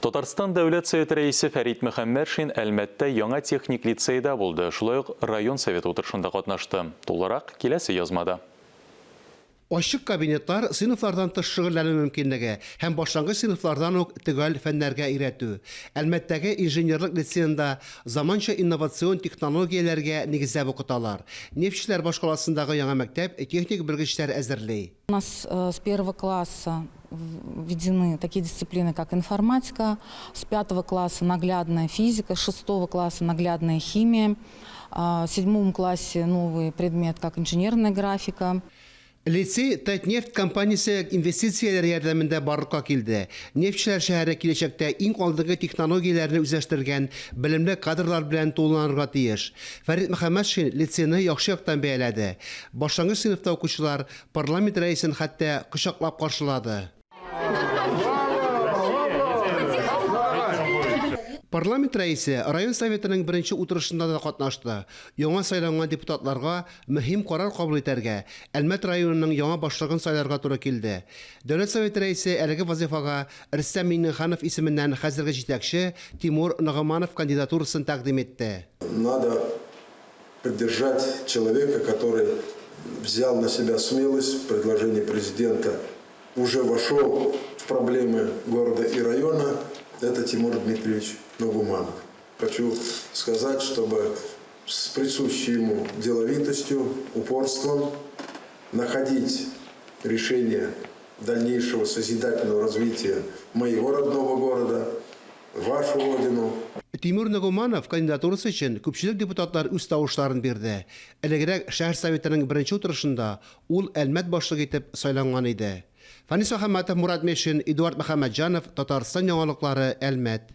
Татарстан Дәүләт Советы Рәисе Фәрит Мөхәммәтшин Әлмәттә яңа техник лицейда булды, шулай ук район Советы утырышында катнашты. Тулырак, киләсе язмада. Ачык кабинетлар, сыйныфлардан тыш шөгыльләнү мөмкинлеге һәм башлангыч сыйныфлардан ук төгәл фәннәргә өйрәтү. Әлмәттәге инженерлык лицеенда заманча инновацион технологияләргә нигезләп укыталар. Нефтьчеләр башкаласындагы яңа мәктәп техник белгечләр әзерли. У нас с первого класса введены такие дисциплины, как информатика, с пятого класса наглядная физика, с шестого класса наглядная химия, в седьмом классе новый предмет, как инженерная графика. Лицей Татнефть компаниясе инвестицияләре ярдәмендә барлыкка килде. Нефтьчеләр шәһәре киләчәктә иң алдынгы технологияләрне үзләштергән белемле кадрлар белән тулыланырга тиеш. Фәрит Мөхәммәтшин лицейны яхшы яктан бәяләде. Башлангыч сыйныфта укучылар Парламент рәисен хәтта кочаклап каршылады. Парламент рәисе район Советының беренче утырышында да катнашты. Яңа сайланган депутатларга мөһим карар кабул итәргә, Әлмәт районының яңа башлыгын сайларга туры килде. Дәүләт Советы рәисе әлеге вазыйфага Рөстәм Миңнеханов исеменнән хәзерге җитәкче Тимур Нагуманов кандидатурасын тәкъдим итте. Надо поддержать человека, который взял на себя смелость, предложение президента, уже вошел в проблемы города и района, это Тимур Дмитриевич Нугуманов. Хочу сказать, чтобы с присущей ему деловитостью, упорством находить решение дальнейшего созидательного развития моего родного города, вашу родину. Тимур Нагуманов кандидатурасы өчен күпчелек депутатлар үз тавышларын бирде. Элегрәк шәһәр Советының беренче утырышында ул Әлмәт башлыгы итеп сайланган иде. Фәнис Мөхәммәтов, Мурат Мешин, Эдуард Мөхәммәтҗанов, Татарстан яңалыклары, Әлмәт.